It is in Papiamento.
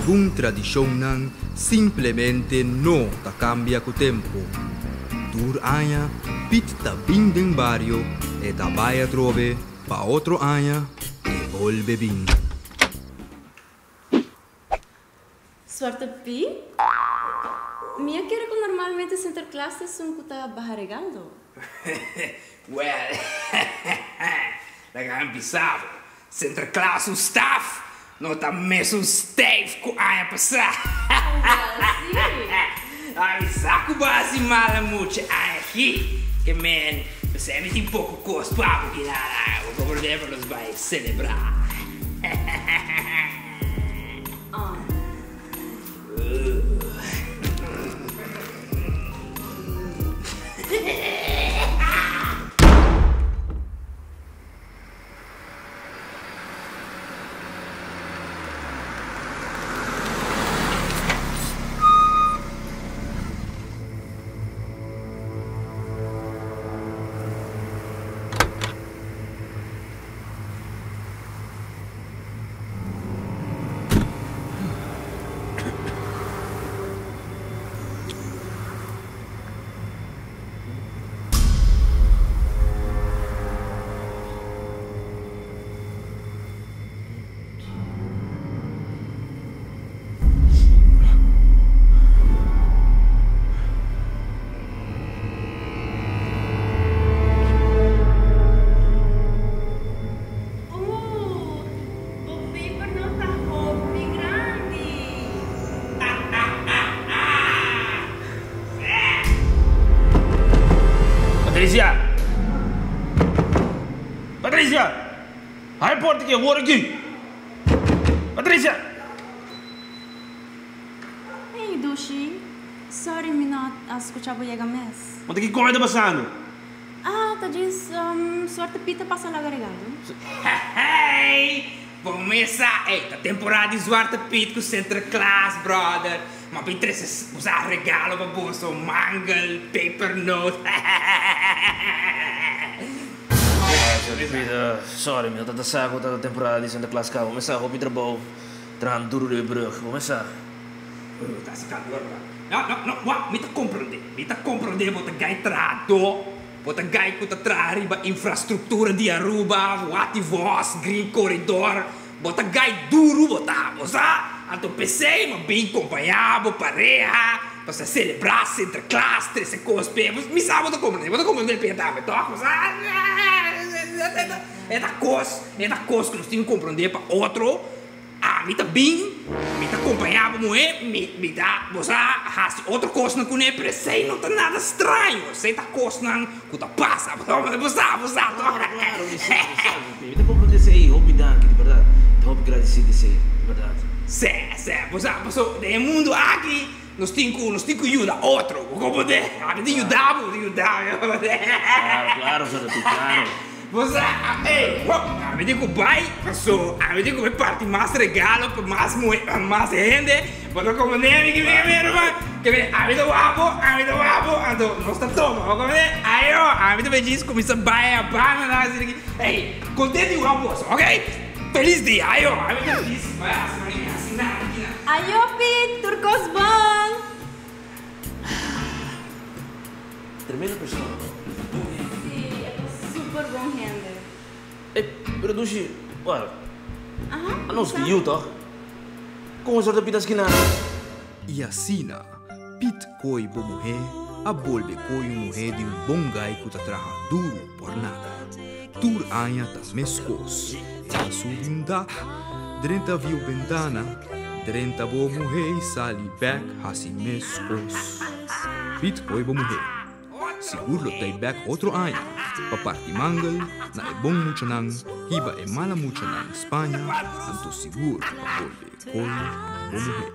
Algun tradishonnan simplemente no ta kambia ku tempu. Tur aña Piet ta bin den bario, e ta bai atrobe pa otro aña e bolbe bin. Zwarte Piet? Mi a kere ku normalmente Sinterklaas ta esun ku ta baha regalo. Well, laga mi bisa bo, Sinterklaas su staf no ta mesun stijf ku aña pasá. Ami sa ku bo a hasi mala mucha aña aki, ke men, p'esei mi tin poko kos pa bo kinana, bo komprendé pa nos bai selebrá. Ooh, bo papernan ta hopi grandi. Patricia! Patricia! Haña porta aki awor aki! Patricia! Hey, Dushi. Sorry mi no a scucha bo yega mes. Bo ta ki koe ta pasando? Ah, ta djis suerte Pita pasa laga regalo. Hey! Bo mesa, ey, ta temporada di Zwarte Piet ku Sinterklaas, brother. Ma bin trese usa regalo pa boso, mangel, pepernoot, Zwarte Piet, sorry, mi no tabata sa ku ta temporada di Sinterklaas kaba. Bo mesa hopi trabou trahando duru riba e brug. Bo mesa. Ta hasi kalor, bro. No, no, no, wak, mi ta komprondé. Mi ta komprondé bo ta gai trahadó. Bo ta gai ku ta traha riba infrastruktura di Aruba, Watty Vos, Green Corridor. Bo ta gai duru bo ta, bo sa? Anto p'esei bo bin kompañá bo pareha pa sa selebrá Sinterklaas, trese kos p'e. Mi sa bo ta komprendé, bo ta komprendé p'e tambe, tòg? Bo sa? E ta kos, e ta kos ku nos tin ku komprendé pa otro. Ami ta bin, mi ta kompañá bo muhé, mi, mi ta, bo sa, hasi otro kosnan kuné, pero esei no ta nada straño, esei ta kosnan ku ta pasa, bo sa, bo sa, Klaro, klaro, mi sa, mi sa, mi ta komprendé esei, hopi danki, di bèrdat, mi ta hopi gradisí di esei, di bèrdat. Sè, sè, bo sa, pasobra den e mundu aki nos tin ku, nos tin ku yuda otro, bo komprendé? Ami ta yuda bo, mi ta yuda bo, bo komprendé? Klaro, klaro, Soropi, klaro. Bo sa, ey, hop, ami tin ku bai, paso ami tin ku bai parti mas regalo pa mas muhe, pa mas hende, bo ta komprende mi ke mi ruman? Ke mi, ami ta wapo, ami ta wapo, anto nos ta toma, bo komprende? Ayo, ami ta bai djis kuminsa bai a banda nan asina ki, ey, kontent di wak boso, ok? Felis dia, ayo, ami ta djis bai hasi mane mi hasi nada aki nan. Ayo Piet, tur kos bon! Tremendo persona. Sí, e ta super bon hende. Ey, pero Dushi, wak, Aha, a nos sa. di yu toch? Kon esor ta pita skina? I asina, Piet koe bo muhé a bolbe koe un muhé di un bon gai ku ta traha duru por nada. Tur aña ta meskos. E ta subi un dak, drenta vio bentana, drenta bo muhé i sali bèk hasi meskos. Piet koe bo muhé. Sigur lo tei bèk otro aña pa parti mangel na e bon muchanan hiba e mala muchanan Spaña anto sigur pa bolbe koe bo muhé.